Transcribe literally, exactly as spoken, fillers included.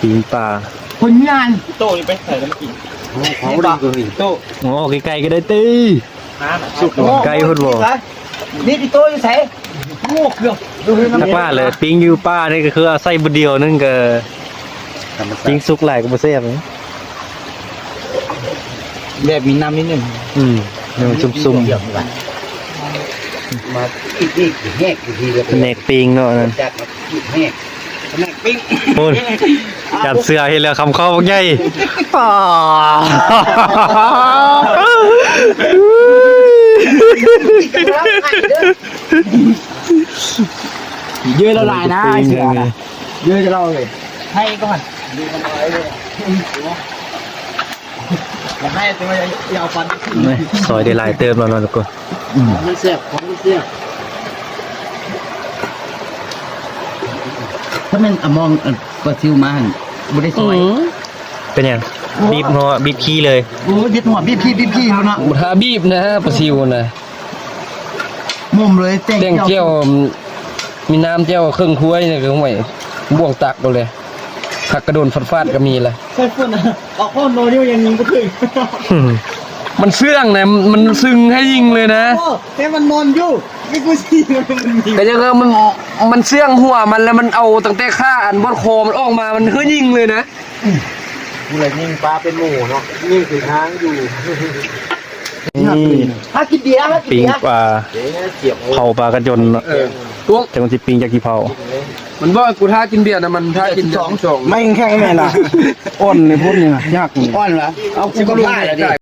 ปิ้งปลา คนงาน โต้นี่ไปใส่แล้วเมื่อกี้ ของดีกว่าอีก โต้ โอ้ไกลๆก็ได้ติ น้ำอะ สุด ไกลพุ้นบ่ นี่พี่โต้อยู่ไส โอ้เกือบ ถ้าว่าเลยปิ้งอยู่ป่านี่ก็คือเอาใส่บุเดียวนึงก็ ธรรมชาติ ปิ้งสุกหลายก็บ่แซ่บนะ แบบมีน้ำนิดนึง อืม ยังซุ่มๆ เดี๋ยวดีกว่า มาอีกอีกอีกแหกอีกทีเดียว แผนกปิ้งเนาะนั่น จากมาอีกแหก แผนกปิ้ง โอ้ย จับเสือเห็นแล้วคำคอบักใหญ่ อ้า เยอะแล้วหลายนะไอ้เสือนะ เยอะจะเล่าเลย ให้ก่อน อยากให้แต่ว่าอย่าเอาฟัน นี่ซอยได้หลายเติมแล้วเนาะทุกคน อืม มันแซ่บ ของมันแซ่บ ถ้ามันเอามอง เอ่อ ปลาซิวมาหั่น บ่ได้ซอย อืม เป็นหยัง บีบหัว บีบขี้เลย โอ้ย บีบหัว บีบขี้ บีบขี้แล้วเนาะ บ่ท่าบีบนะ ปลาซิวนะ มุมเลย แจ้ง แจ้งเจ้า มีน้ำแจ้วเครื่องถ้วยเนี่ยก็ห่วย บ่วงตักเอาเลย ผักกระโดนฟาดๆก็มีละ ใช่funna เอาข้อโนนี่ยังยิงบ่ถึง มันเสื่องนะ มันซึ่งให้ยิงเลยนะ โอ้ แต่มันนอนอยู่ ไม่กูสิมันมี ก็ยังเออมัน มันเสื่องหัวมันแล้วมันเอาตั้งแต่ขาอันบนคอมันออกมา มันเฮ้ยยิงเลยนะ ผู้ใดยิงปลาเป็นหมู่เนาะ ยิงถึงหางอยู่ นี่ ถ้ากินเบียร์ ถ้ากิน ปิ้ง เบียร์ ปลา เดี๋ยวเสียบ เผาปลากระจนเนาะ เออ จังสิปิ้งจากกี่เผา มันบอกกูท้ากินเบียร์นะ มันท้ากิน สอง สอง ไม่แข็งแม่ล่ะ อ่อนเลยพวกนี้นะ ยากนี่ อ่อนเหรอ เอากูก็รู้ได้